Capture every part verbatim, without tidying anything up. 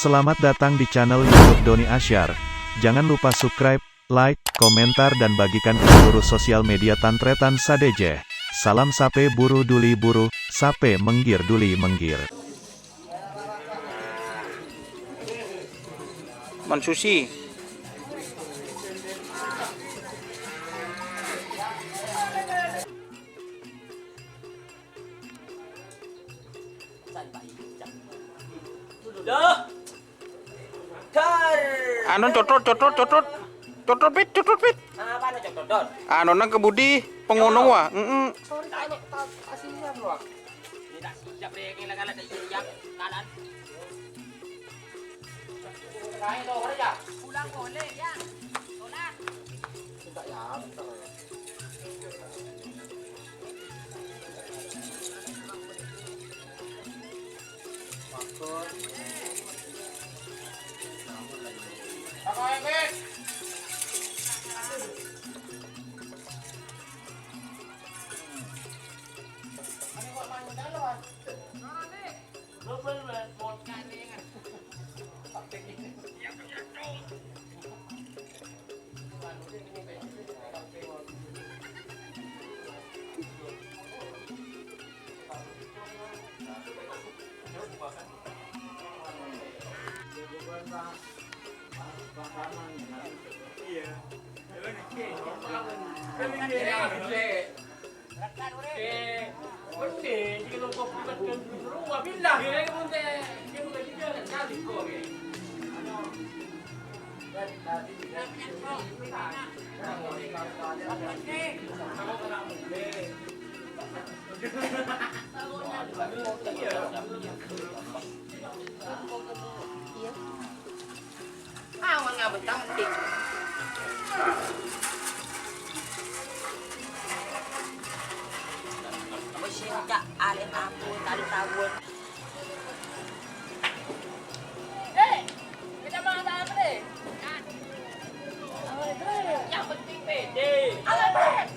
Selamat datang di channel YouTube Doni Asyar. Jangan lupa subscribe, like, komentar, dan bagikan ke seluruh sosial media tan-tarètan sadhâjâ. Salam sapè buru duli buru, sapè mèngghir duli mèngghir. Mansusi. Anu, cotot, cotot, cotot. Cotot, Pit, cotot, Pit. Apa anu cotot, Don? Anu, nang kebudi pengonong, wah. Mm-mm. Sorry, kalau tak aslinya, Bro. Ini tak siap, Rek. Ini lagi ada yang kanan. Pulang boleh, ya. Sholat. Minta ya, bentar ya. Awan ngabentang penting. Wis enggak, alit aku, tali tawon. Eh, kecamatan apa deh? Yang penting pede. Alit, alit.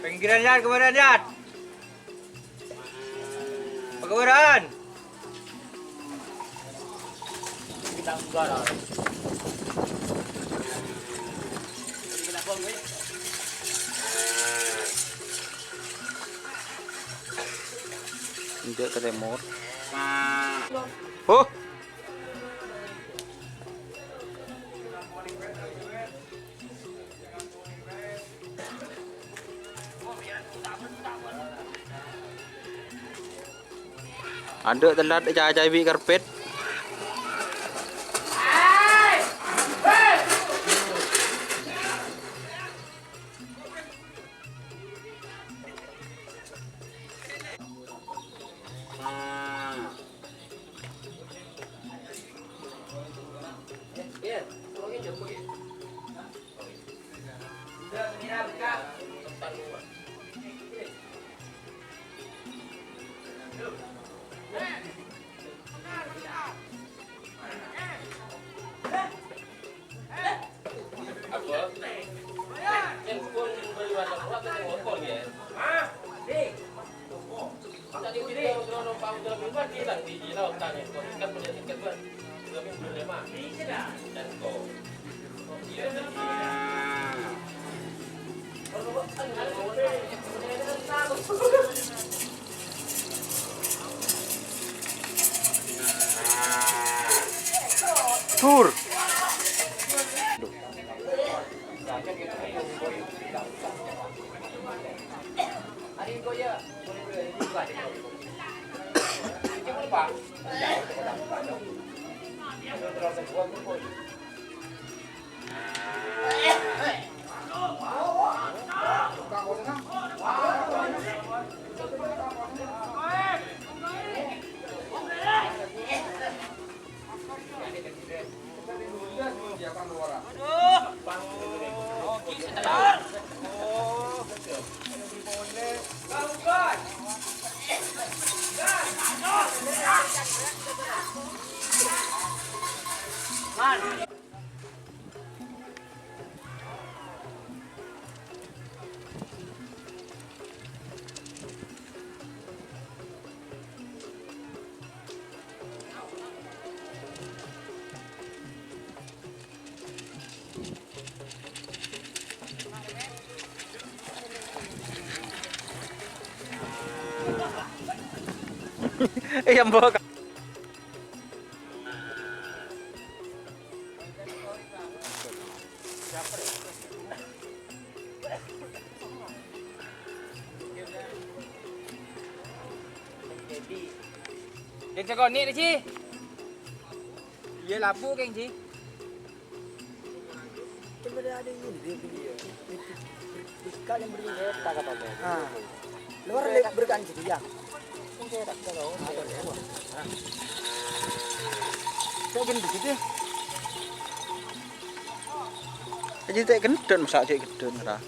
Pinggiran, Yat, kemarin, Yat. Pagawuran. Injek ke timur. Oh. Andhâ' tellat ècacaè bi' karpet. Dur. Iyâ, Mbok. Kèng sakonè', Ji. Iyâ, labu, Kèng, Ji. Kan ada ini, dia beli. Buka yang beli. Ah. Luar le-, berka'an jadi, ya. Saya gendut gitu ya. Aja tak gendut, masa cek gendut, ngerah.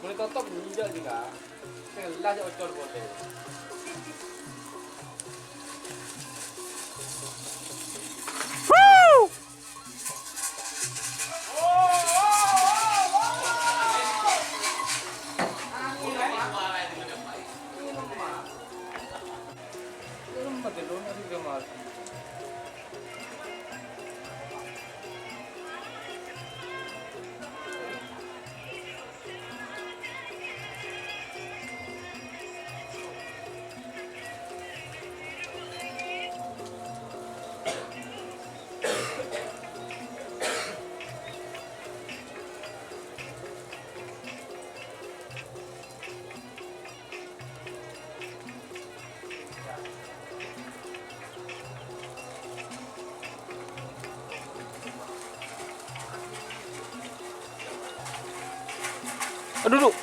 Boleh tutup dulu, Kak. Telas ocor boleh. Aduh, duh.